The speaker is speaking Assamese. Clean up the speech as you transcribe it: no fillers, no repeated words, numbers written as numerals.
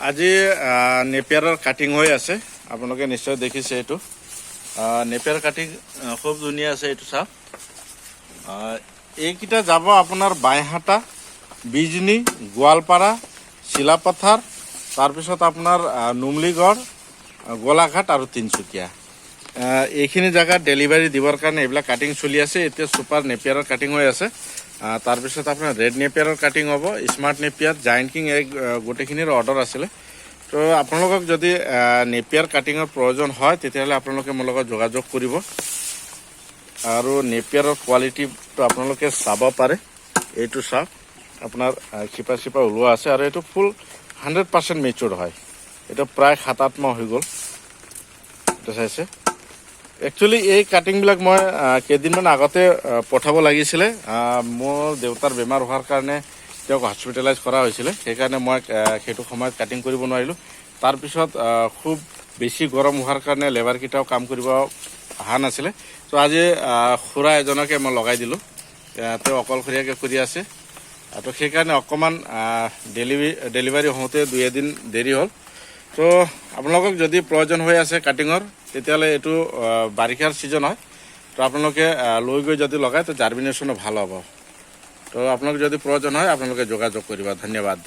আজি নেপিয়াৰৰ কাটিং হৈ আছে। আপোনালোকে নিশ্চয় দেখিছে এইটো নেপিয়াৰ কাটিং, খুব ধুনীয়া আছে। এইটো চাওক, এইকেইটা যাব আপোনাৰ বাইহাটা, বিজনী, গোৱালপাৰা, চিলাপথাৰ, তাৰপিছত আপোনাৰ নুমলীগড়, গোলাঘাট আৰু তিনিচুকীয়া। এইখিনি জেগাত ডেলিভাৰী দিবৰ কাৰণে এইবিলাক কাটিং চলি আছে। এতিয়া ছুপাৰ নেপিয়াৰৰ কাটিং হৈ আছে। তাৰপিছত আপোনাৰ ৰেড নেপিয়াৰৰ কাটিং হ'ব, স্মাৰ্ট নেপিয়াৰ, জাইণ্ট কিং, এই গোটেইখিনিৰ অৰ্ডাৰ আছিলে। তো আপোনালোকক যদি নেপিয়াৰ কাটিঙৰ প্ৰয়োজন হয়, তেতিয়াহ'লে আপোনালোকে মোৰ লগত যোগাযোগ কৰিব। আৰু নেপিয়াৰৰ কোৱালিটিটো আপোনালোকে চাব পাৰে। এইটো চাওক, আপোনাৰ শিপা চিপা ওলোৱা আছে আৰু এইটো ফুল 100% মেচিয়ৰ হয়। এইটো প্ৰায় 7-8 মাহ হৈ গ'ল। এইটো চাইছে। একচুৱেলি এই কাটিংবিলাক মই কেইদিনমান আগতে পঠাব লাগিছিলে। মোৰ দেউতাৰ বেমাৰ হোৱাৰ কাৰণে তেওঁক হস্পিটেলাইজ কৰা হৈছিলে। সেইকাৰণে মই সেইটো সময়ত কাটিং কৰিব নোৱাৰিলোঁ। তাৰপিছত খুব বেছি গৰম হোৱাৰ কাৰণে লেবাৰকেইটাও কাম কৰিব অহা নাছিলে। তো আজি খুৰা এজনকে মই লগাই দিলোঁ। তেওঁ অকলশৰীয়াকৈ কৰি আছে। তো সেইকাৰণে অকণমান ডেলিভাৰী হওঁতে দুই এদিন দেৰি হ'ল। তো আপোনালোকক যদি প্ৰয়োজন হৈ আছে কাটিঙৰ, তেতিয়াহ'লে এইটো বাৰিষাৰ ছিজন হয়। তো আপোনালোকে লৈ গৈ যদি লগায়, তো জাৰ্মিনেশ্যনো ভাল হ'ব। তো আপোনালোক যদি প্ৰয়োজন হয়, আপোনালোকে যোগাযোগ কৰিব। ধন্যবাদ।